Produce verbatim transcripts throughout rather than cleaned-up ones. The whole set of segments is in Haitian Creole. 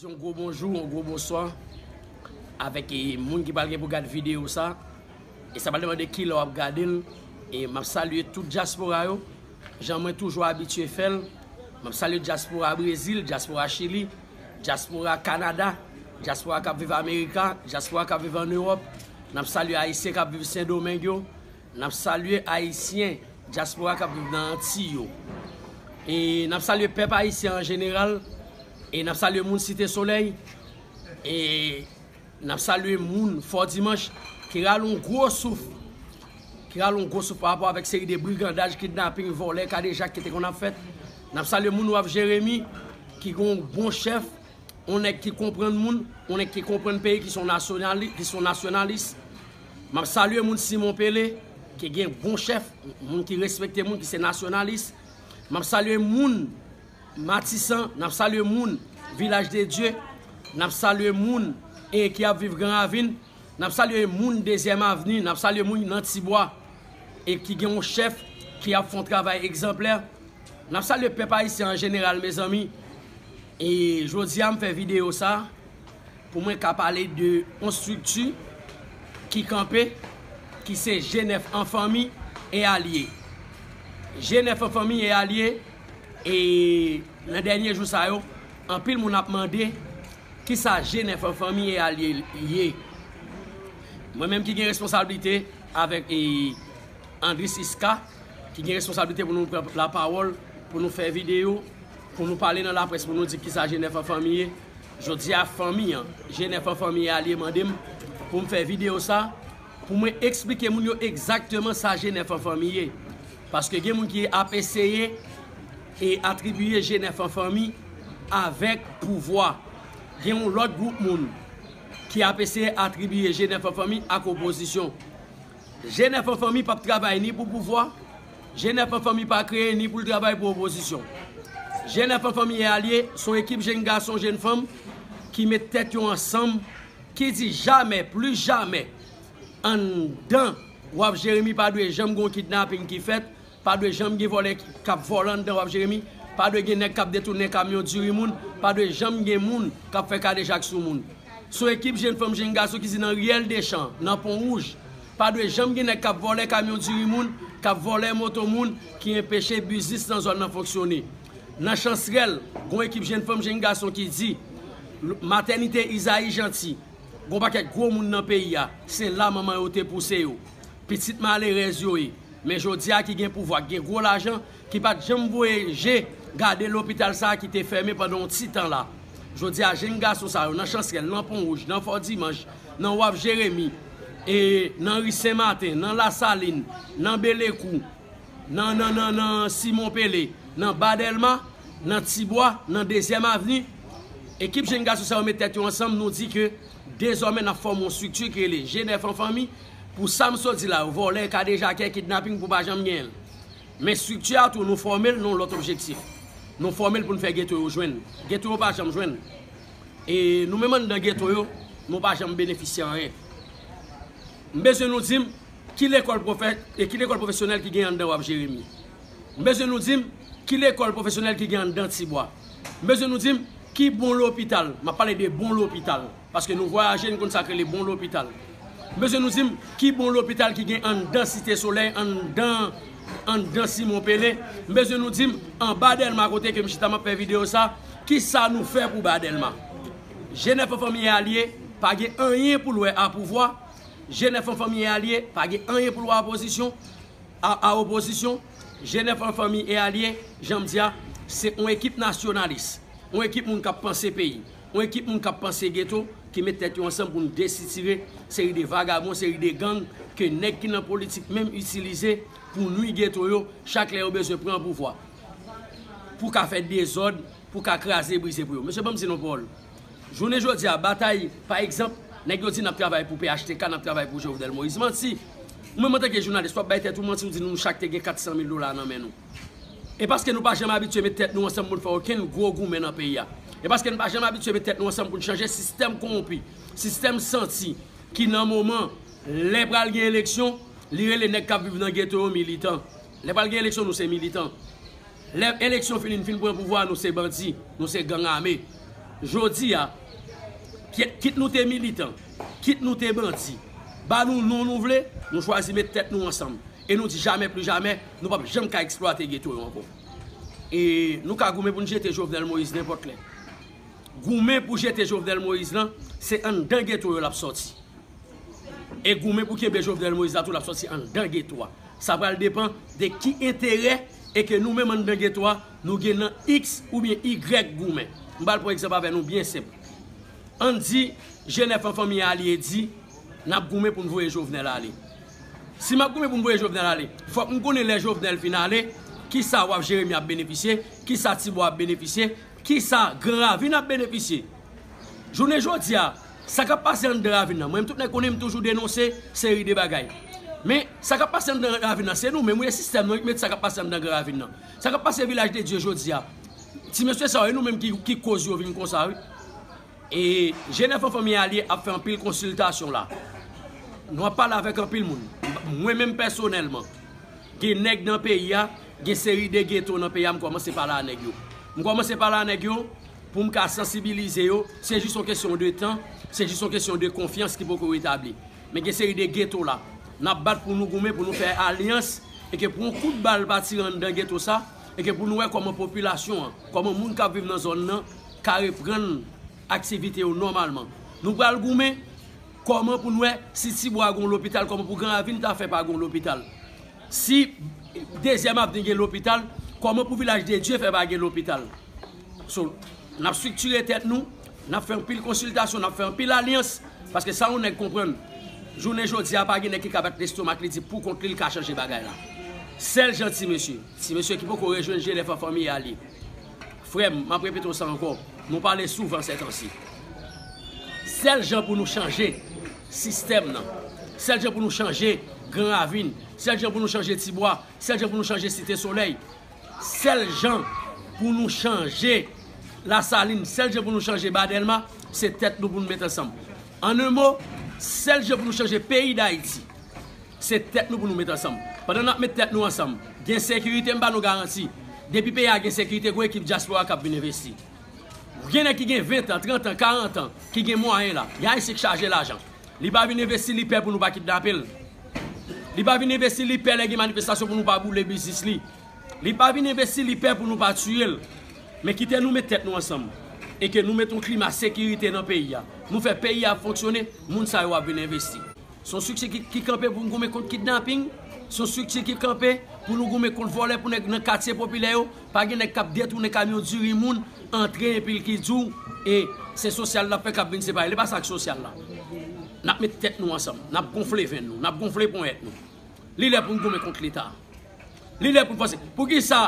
Yon gwo bonjou, yon gwo bonswa avèk e, moun ki pral gen pou gad videyo sa. E sa pral depann de kilè w ap gade l. E m ap salye tout dyaspora yo. Jan mwen toujou abitye fè l. M ap salye dyaspora Brezil, dyaspora Chili, dyaspora Kanada, dyaspora k ap viv Amerika, dyaspora k ap viv ann Ewòp. N ap salye Ayisyen k ap viv Sendomeng yo. N ap salye Ayisyen dyaspora k ap viv nan Antiy yo. E n ap salye pèp ayisyen an jeneral. E n ap salye moun Site Solèy. E n ap salye moun Fò Dimanch ki rale yon gwo souf. Ki rale yon gwo souf pa rapò avèk seri de brigandaj, kidnaping, vòlè, kadejak ki te konn ap fèt. N ap salye moun Waf Jeremi ki gen yon bon chèf, yon nèg ki konprann moun, yon nèg ki konprann peyi, ki se yon nasyonali-, ki se yon nasyonalis. M ap salye moun Simon Pele, ki gen bon chèf, moun ki respekte moun, ki se nasyonalis. M ap salye moun Matisan, n ap salye moun Vilaj de Dye, n ap salye moun e ki ap viv Gran Ravin, n ap salye moun Dezyèm Avni, n ap salye moun nan Tibwa e ki gen yon chèf ki ap fè yon travay egzanplè. N ap salye pèp ayisyen an jeneral, mezanmi. E jodi a, m fè videyo sa pou mwen ka pale de yon estrikti ki kanpe, ki se G nèf an fanmi e alye. G nèf an fanmi e alye, e nan dènye jou sa yo, anpil moun ap mande kisa G nèf an fanmi e alye ye. Mwen menm ki gen responsablite avèk, e, Andris Iska, ki gen responsablite pou nou pran lapawòl, pou nou fè videyo, pou nou pale nan laprès, pou nou di kisa G nèf an fanmi ye. Jodi a, fanmi an, G nèf an fanmi e alye mande m pou m fè videyo sa, pou mwen eksplike moun yo egzakteman sa G nèf an fanmi ye. Paske gen moun ki ap eseye e atribiye G nèf an fanmi avèk pouvwa. Gen yon lòt gwoup moun ki ap eseye atribiye G nèf an fanmi ak opozisyon. G nèf an fanmi p ap travay ni pou pouvwa, G nèf an fanmi pa kreye ni pou l travay pou opozisyon. G nèf an fanmi e alye se yon ekip jenn gason, jenn fanm ki met tèt yo ansanm, ki di jamè, pli jamè, anndan Waf Jeremi pa dwe janm gen yon kidnaping ki fèt, pa dwe janm gen vòlè k ap vòlè anndan Waf Jeremi, pa dwe gen nèg k ap detounen kamyon diri moun, pa dwe janm gen moun k ap fè kadejak sou moun. Se yon ekip jenn fanm, jenn gason ki di nan riyèl Dechan, nan Pon Wouj, pa dwe janm gen nèg k ap vòlè kamyon diri moun, k ap vòlè moto moun, ki enpeche biznis nan zòn nan fonksyone. Nan Chansrèl, gen yon ekip jenn fanm, jenn gason ki di, matènite Izayi Janti, gen yon pakèt gwo moun nan peyi a, se la manman yo te pouse yo. Pitit malerèz yo ye. Men jodi a ki gen pouvwa, ki gen gwo lajan, ki pa t janm voye je gade lopital sa a ki te fèmen pandan yon ti tan la. Jodi a, jenn gason sa yo, nan Chansrèl, nan Pon Wouj, nan Fò Dimanch, nan Waf Jeremi, e nan ri Sen Maten, nan Lasalin, nan Belekou, nan, nan, nan, nan Simon Pele, nan Ba Dèlma, nan Tibwa, nan Dezyèm Avni, ekip jenn gason sa yo met tèt yo ansanm, nou di ke dezòmè n ap fòme yon estrikti ki rele G nèf an fanmi. Pou sa m sot di la yo, vòlè, kadejakè, kidnaping pou pa janm genyen l. Men estrikti a tou, nou fòme l nan yon lòt objektif. Nou fòme l pou n fè geto yo jwenn. Geto yo pa janm jwenn. E nou menm anndan geto yo, nou pa janm benefisye anyen. M bezwen nou di m ki lekòl pwofè-, e ki lekòl pwofesyonèl ki gen anndan Waf Jeremi. M bezwen nou di m ki lekòl pwofesyonèl ki gen anndan Tibwa. M bezwen nou di m ki bon lopital, m ap pale de bon lopital, paske nou vwayaje, n konn sa k rele bon lopital. M bezwen nou di m ki bon lopital ki gen anndan Site Solèy, anndan, anndan Simon Pele. M bezwen nou di m anba Dèlma kote ke m chita m ap fè videyo sa, kisa nou fè pou Ba Dèlma. G nèf an fanmi e alye pa gen anyen pou l wè a pouvwa. G nèf an fanmi e alye pa gen anyen pou l wè a opozisyon. A, a opozisyon, G nèf an fanmi e alye, jan m di a, se yon ekip nasyonalis, yon ekip moun k ap panse peyi, yon ekip moun k ap panse geto, ki met tèt yo ansanm pou n desitire seri de vagabon, seri de gang ke nèg ki nan politik menm itilize pou nwi geto yo chak lè yo bezwen pran pouvwa, pou ka fè dezòd, pou ka kraze brize pou yo. Mesye, ban m di nou pawòl. Jounen jodi a, batay, pa egzanp, nèg yo di n ap travay pou P H T K, n ap travay pou Jovenel Moïse. Manti. Ou menm antanke jounalis, w ap bay tèt ou manti, ou di nou chak te gen kat san mil dola nan men nou. E paske nou pa janm abitye met tèt nou ansanm pou n fè okenn gwo goumen nan peyi a. E paske nou pa janm abitye met tèt nou ansanm pou n chanje sistèm kowonpi, sistèm santi, ki nan moman, lè pral gen eleksyon, li rele nèg k ap viv nan geto yo militan. Lè pral gen eleksyon, nou se militan. Lè eleksyon fini, n fin pran pouvwa, nou se bandi, nou se gang ame. Jodi a, kit, kit nou te militan, kit nou te bandi, ba nou non nou vle, nou chwazi met tèt nou ansanm. E nou di jamè pli jamè, nou p ap janm ka eksplwate geto yo ankò. E nou ka goumen pou n jete Jovenel Moïse nenpòt lè. Goumen pou jete Jovenel Moïse lan, se anndan geto yo l ap sòti. E goumen pou kenbe Jovenel Moïse la tou, l ap sòti anndan geto a. Sa pral depann de ki enterè e ke nou menm anndan geto a, nou gen nan X oubyen Y goumen. M pral pran egzanp avè nou byen senp. Ann di, G nèf an fanmi alye di, n ap goumen pou n voye Jovenel ale. Si m ap goumen pou n voye Jovenel ale, fòk m konnen lè Jovenel fin ale, kisa Waf Jeremi ap benefisye, kisa Tibwa ap benefisye, kisa Gran Ravin ap benefisye. Jounen jodi a, sa k ap pase anndan ravin nan, mwen menm tout nèg konnen m toujou denonse seri de bagay. Men, sa k ap pase anndan ravin nan, se nou menm, wi, e sistèm nan ki mete sa k ap pase anndan Gran Ravin nan. Sa k ap pase Vilaj de Dye jodi a, ti mesye sa yo, e nou menm ki, ki koz yo vin konsa, wi. E G nèf an fanmi alye ap fè anpil konsiltasyon la. Nou ap pale avèk anpil moun. Mwen menm pèsonèlman, gen nèg nan peyi a, gen seri de geto nan peyi a, m kòmanse pale a nèg yo. M kòmanse pale a nèg yo pou m ka sansibilize yo. Se jis yon kesyon de tan, se jis yon kesyon de konfyans ki poko retabli. Men gen seri de geto la. N ap bat pou nou goumen, pou nou fè alyans, e ke pou yon kout bal pa tire anndan geto sa, e ke pou nou wè kòman popilasyon an, kòman moun k ap viv nan zòn nan, ka reprann aktivite yo nòmalman. Nou pral goumen kòman pou n wè si Tibwa gen yon lopital, kòman pou Gran Ravin ta fè pa gen yon lopital. Si Dezyèm Avni gen lopital, kòman pou Vilaj de Dye fè pa gen lopital? So, n ap estriktire tèt nou, n ap fè anpil konsiltasyon, n ap fè anpil alyans, paske sa yon nèg konprann, jounen jodi a pa gen nèg ki ka bat lestomak li di pou kont li, li ka chanje bagay la. Sèl jan ti mesye, ti mesye ki poko rejwenn G nèf an fanmi alye. Frè m, m ap repete w sa ankò, nou pale souvan sètansi. Sèl jan pou nou chanje sistèm nan, sèl jan pou nou chanje Gran Ravin, sèl jan pou nou chanje Tibwa, sèl jan pou nou chanje Site Solèy, sèl jan pou nou chanje Lasalin, sèl jan pou nou chanje Ba Dèlma, se tèt nou pou nou met ansanm. An en mo, sèl jan pou nou chanje peyi Dayiti, se tèt nou pou nou met ansanm. Pandan n ap met tèt nou ansanm, gen sekirite, m ba nou garanti. Depi peyi a gen sekirite, gon ekip dyaspora k ap vin envesti. Gen nèg ki gen ven tan, trant an, karant an, ki gen mwayen la. Y a Ayisyen k chaje lajan. Li pa vin envesti, li pè pou nou pa kidnape l. Li pa vin envesti, li pè lè gen manifestasyon pou nou pa boule biznis li. Li pa vin envesti, li pè pou nou pa tiye l. Men kite nou met tèt nou ansanm. E ke nou met yon klima sekirite nan peyi a. Nou fè peyi a fonksyone, moun sa yo ap vin envesti. Se yon estrikti ki, ki kanpe pou n goumen kont kidnaping. Se yon estrikti ki kanpe pou nou goumen kont vòlè, pou nèg nan katye popilè yo. Pa gen nèg k ap detounen kamyon diri moun, antre epi l ki di w, e se sosyal l ap fè k ap vin separe. Li pa sa k sosyal la. N ap met tèt nou ansanm. N ap gonfle venn nou. N ap gonfle ponyèt nou. Li lè pou n goumen kont Leta. Li lè pou n panse. Poukisa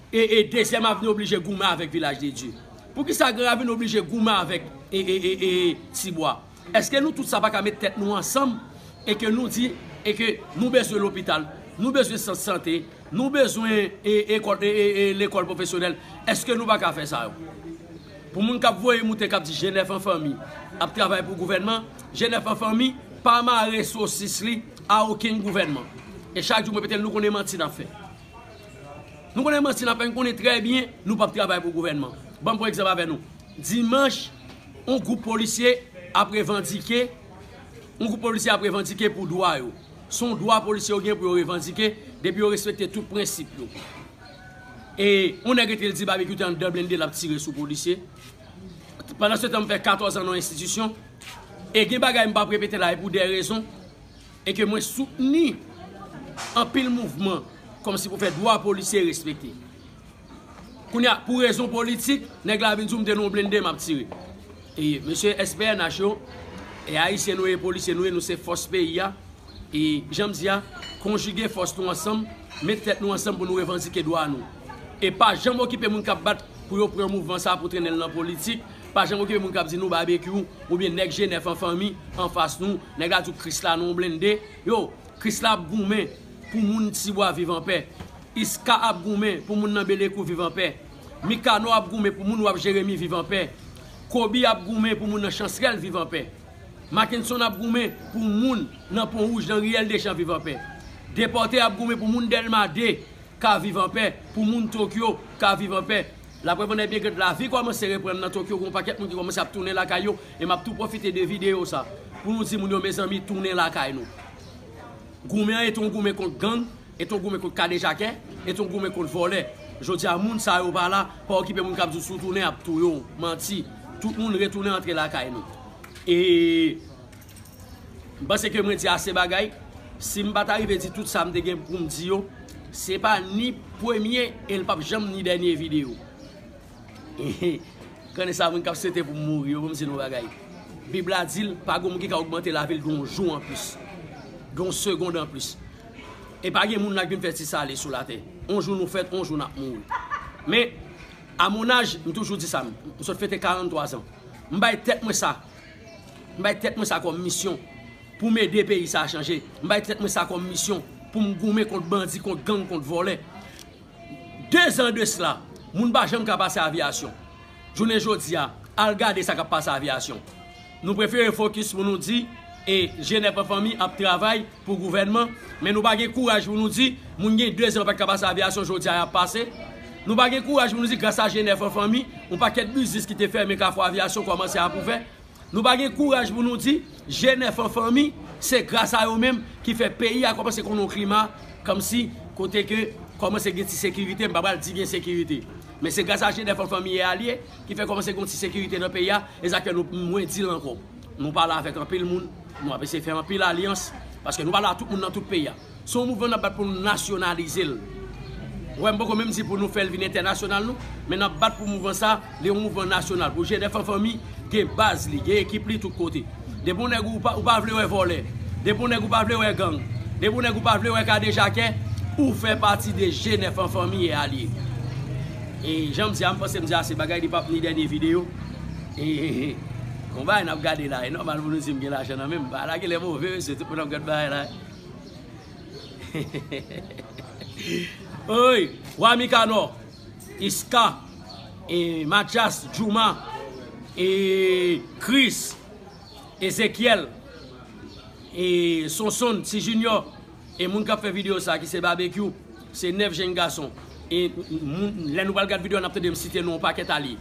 e, e Dezyèm Avni oblije goumen avèk Vilaj de Dye? Poukisa Gran Ravin oblije goumen avèk e, e, e, e Tibwa? Èske nou tout sa pa ka met tèt nou ansanm e ke nou di e ke nou bezwen lopital, nou bezwen sant sante, nou bezwen e, ekòl, e, e, e, lekòl pwofesyonèl? Èske nou pa ka fè sa yo? Pou moun k ap voye moute, k ap di G nèf an fanmi ap travay pou gouvènman, G nèf an fanmi pa mare sosis li a okenn gouvènman. E chak jou mwen pete l, nou konnen manti n ap fè. Nou konnen manti n ap fè, nou konnen trè byen nou p ap travay pou gouvènman. Ban m pran egzanp avè nou. Dimanch, yon gwoup polisye ap revandike, yon gwoup polisye ap revandike pou dwa yo. Se yon dwa polisye yo gen pou yo revandike, depi yo respekte tout prensip yo. E yon nèg rete l di Babekyou te anndan blende l ap tire sou polisye. Pandansetan, m fè katòz an nan yon enstitisyon. E gen bagay m p ap repete la, e pou de rezon. E ke mwen soutni anpil mouvman kòmsi pou fè dwa polisye respekte. Kounye a, pou rezon politik, nèg la vin di w m te nan yon blende, m ap tire. E mesye S P N H yo, e ayisyen nou ye, polisye nou ye, nou se fòs peyi a. E jan m di a, konjige fòs nou ansanm, met tèt nou ansanm pou nou revandike dwa nou. E pa janm okipe moun k ap bat pou yo pran mouvman sa a pou trennen l nan politik. Pa janm okipe moun k ap di nou Babekyou oubyen nèg G nèf an fanmi anfas nou. Nèg la di w Krisla nan yon blende. Yo, Krisla ap goumen pou moun Tibwa viv anpè. Iska ap goumen pou moun nan Belekou viv anpè. Mikano ap goumen pou moun Waf Jeremi viv anpè. Kobi ap goumen pou moun nan Chansrèl viv anpè. Mackenson ap goumen pou moun nan Pon Wouj, nan Riyèl Dechan viv anpè. Depòte ap goumen pou moun Dèlma de ka viv anpè, pou moun Tokyo ka viv anpè. Laprèv annè byen grèt, lavi kòmanse reprann nan Tokyo, gen yon pakèt moun ki kòmanse ap tounen lakay yo, e m ap tou pwofite de videyo sa pou nou di moun yo, mezanmi, tounen lakay nou. Goumen an e t on goumen kont gang, e t on goumen kont kadejakè, e t on goumen kont vòlè. Jodi a, moun sa yo pa la, pa okipe moun k ap di w si w tounen, y ap touye w. Manti. Tout moun retounen antre lakay nou. E M panse ke mwen di ase bagay. Si m pa ta rive di tout sa m te gen pou m di yo, se pa ni premye e l p ap janm ni dènye videyo. Konnen sa moun k ap swete pou m mouri yo, pou m di nou bagay. Bib la di l, pa gen moun ki ka ogmante lavi l gen yon jou anplis, gen yon segonn anplis. E pa gen moun la k vin fè ti sale sou latè. On jou nou fèt, on jou n ap mouri. Men, a mon âge, m toujou di sa, m sot fete karant twa zan. M bay tèt mwen sa. M bay tèt mwen sa kòm misyon pou m ede peyi sa a chanje. M bay tèt mwen sa kòm misyon pou m goumen kont bandi, kont gang, kont vòlè. De zan de sila, moun pa janm ka pase Aviyasyon. Jounen jodi a, al gade sa k ap pase Aviyasyon. Nou prefere fokis pou nou di, e, G nèf an fanmi ap travay pou gouvènman, men nou pa gen kouraj pou nou di, moun gen de zan yo pa t ka pase Aviyasyon, jodi a y ap pase. Nou pa gen kouraj pou nou di, gras a G nèf an fanmi, yon pakèt biznis ki te fèmen Kafou Aviyasyon kòmanse ap ouvè. Nou pa gen kouraj pou nou di, G nèf an fanmi, se gras a yo menm ki fè peyi a kòmanse konn yon klima, kòmsi kote ke kòmanse gen ti sekirite, m pa pral di gen sekirite. Men se gras a G nèf an fanmi e alye ki fè kòmanse gen yon ti sekirite nan peyi a, e sa k fè nou, mwen di l ankò. Nou pale avèk anpil moun, nou ap eseye fè anpil alyans, paske nou pale a tout moun nan tout peyi a. Se yon mouvman n ap bat pou nou nasyonalize l. Ou wè, m poko menm di pou nou fè l vin entènasyonal, non, men n ap bat pou mouvman sa, li yon mouvman nasyonal. Pou G nèf an fanmi, gen baz li, gen ekip li tout kote. Depi yon nèg ou pa, ou pa vle wè vòlè, depi yon nèg ou pa vle wè gang, depi yon nèg ou pa vle wè kadejakè, ou fè pati de G nèf an fanmi e alye. E jan m di a, m panse m di ase bagay, li p ap ni dènye videyo. E, e, e, yon bagay n ap gade la, e nòmal pou nou di m gen lajan nan men m. Bagay la genlè move, mesye, tout moun ap gad bagay la. Oy, Wa Mikanò, Iska, e, Mathias, Juma, e, Chris, Ezekiel, e, Sonson, Ti Junior, e moun k ap fè videyo sa ki se Babekyou, se nèf jenn gason. E moun, lè nou pral gad videyo a, n ap tande m site non yon pakèt alye.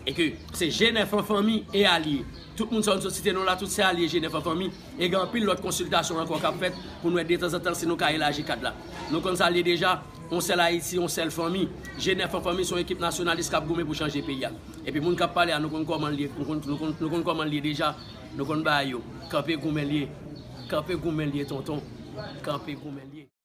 E ke se G nèf an fanmi e alye. Tout moun sa yo m sot site non la, tout se alye G nèf an fanmi. E gen anpil lòt konsiltasyon ankò k ap fèt pou nou wè detanzantan si nou ka elaji kad la. Nou konn sa l ye deja, yon sèl Ayiti, yon sèl fanmi. G nèf an fanmi se yon ekip nasyonalis k ap goumen pou chanje peyi a. Epi moun k ap pale a, nou konn kòman l ye, nou konn, nou konn, nou konn kòman l ye deja. Nou konn bagay yo. Kanpe goumen l ye. Kanpe goumen l ye, tonton. Kanpe goumen l ye.